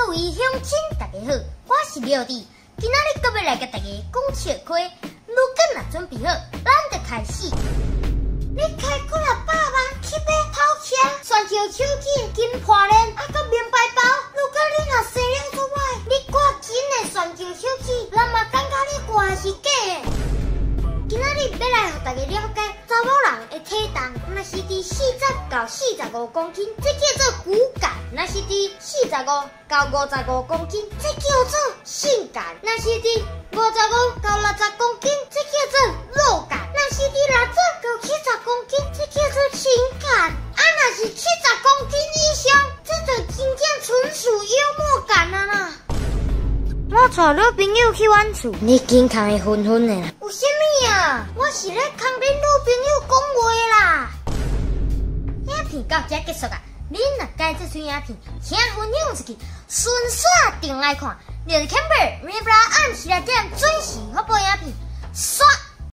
各位鄉親，大家好，我是廖弟，今仔日閣欲來共大家講笑話。如果若準備好，咱就開始。你開幾若百萬去買跑車、全球手機、金破鏈，啊閣名牌包。如果你若生了做歹，你掛真的全球手機，人嘛感覺你掛的是假的。今仔日欲來予大家了解查某人的體重，若是佇40到45公斤，這叫做骨感；若是佇45到55公斤，這叫做性感；若是佇55到60公斤，這叫做肉感；若是佇60到70公斤，這叫做情感；啊，若是70公斤以上，這就真正純屬幽默感啊啦！我帶女朋友去阮厝，你緊睏伊昏昏的啦。有啥物啊？我是咧空恁女朋友講話啦。影片到這結束啊！恁若喜歡這喙影片，請分享出去，順紲定來看。你是 Camper，remember。